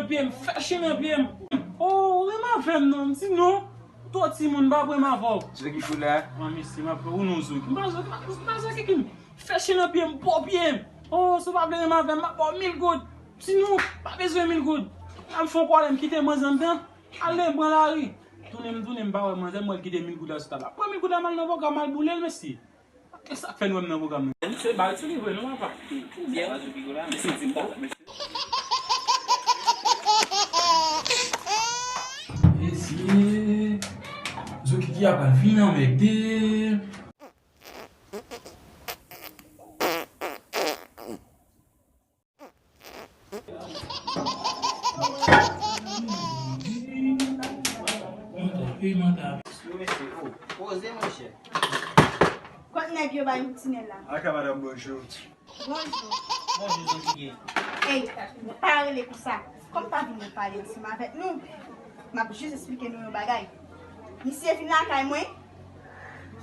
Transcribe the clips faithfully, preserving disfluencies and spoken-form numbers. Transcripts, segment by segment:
nan pye m, fè chen nan pye m. Oh, renmen avè m non, m di non. Ou twò timoun, m pa renmen avè w. Zoki fou la. Mwen mesi, m ap ou non Zoki. M pa Zoki, m pa Zoki ki m. Fè chen nan pye m, bo pye m. Oh, si w pa vle renmen avè m, m ap ba w mil goud. Sinon, pa bezwen mil goud. Al fè yon kwale, m kite manzè anndan. Ale, m pran lari. Tounen m, tounen m pa wè manzè, m wè l kite mil goud la sou tab la. Pran mil goud la, m al nan pwogram, m al boule l, mesi. E sa k fè n wè m nan pwogram nan? Mesye, bagay sou li vre non, papa. Mesye, di m papa, mesye. Mesye, Zoki ki ap al fin anmède. Poze, monchè. Kot nèg yo bay pou tinèl la? Aka, madanm, bonjou. Bonjou. Bonjou, Zoki. Ey, pa rele konsa. Kòm pa vin pale ansanm avèk nou, m ap jis esplike nou yon bagay. Misye vin lakay mwen,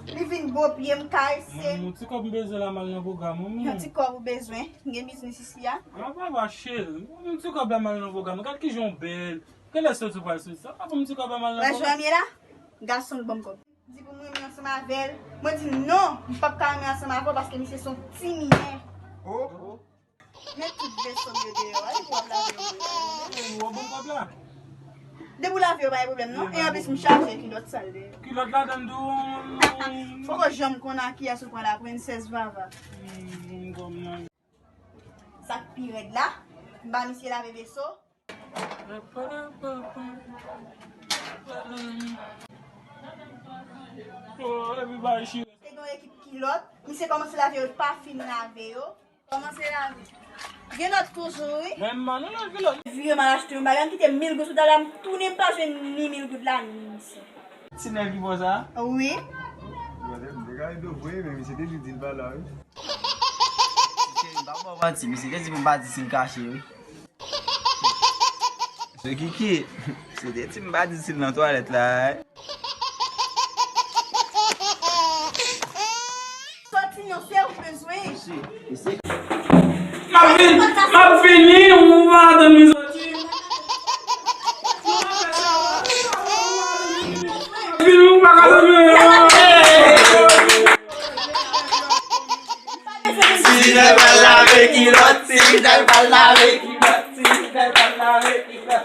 li vin bo pye m, karese m. Yon ti kòb m bezwen la, m al nan pwogram, wi. Yon ti kòb ou bezwen? M gen biznis isi a. A, papa cheri, yon ti kòb la, m al nan pwogram. Gad kijan w bèl. Kilè soti w pral soti? Sa pa pou m ti kòb la, m al nan pwogram. Wè jan m ye la? Gason k ban m kòb. Di pou m renmen ansanm avè l. Mwen di non, m p ap ka renmen ansanm avè w paske misye se yon ti minè. Oh. Met tout veso m yo deyò a, depi w ap lave yo. Ou wè bon kòb la? Depi w lave yo, pa gen pwoblèm non. E anplis, m chaje kilòt sal deyò. Kilòt ladann tou. Poko janm konn a kiyès ou pran la, prensès Vava. Hmm, bon kòb nan. Sa k pi rèd la, m ba misye lave veso. Oh, everybody, she Te gen yon ekip kilòt, misye kòmanse lave yo, l pa fin lave yo. Kòmanse lave. Gen lòt toujou, wi. Men m an, nou lòt kilòt. Vire m al achte yon bagay, m kite mil goud sou tab la, m tounen, m pa jwenn ni mil goud la, ni misye. Ti nèg ki bon sa? Wi. Bon, m te ka ede w vre, men misye te di di l pa la, wi. Cheri, m pa ba w manti, misye te di pou m pa di si l kache, wi. Se Kiki, misye te di m pa di si l nan twalèt la, wi. Soti non, se ou bezwen. M ap vin, m ap vini, ou pa atann mwen soti. M ap vini, ou pa ka atann mwen. Si Ginel pral lave kilòt, si Ginel pral lave kilòt, si Ginel pral lave kilòt.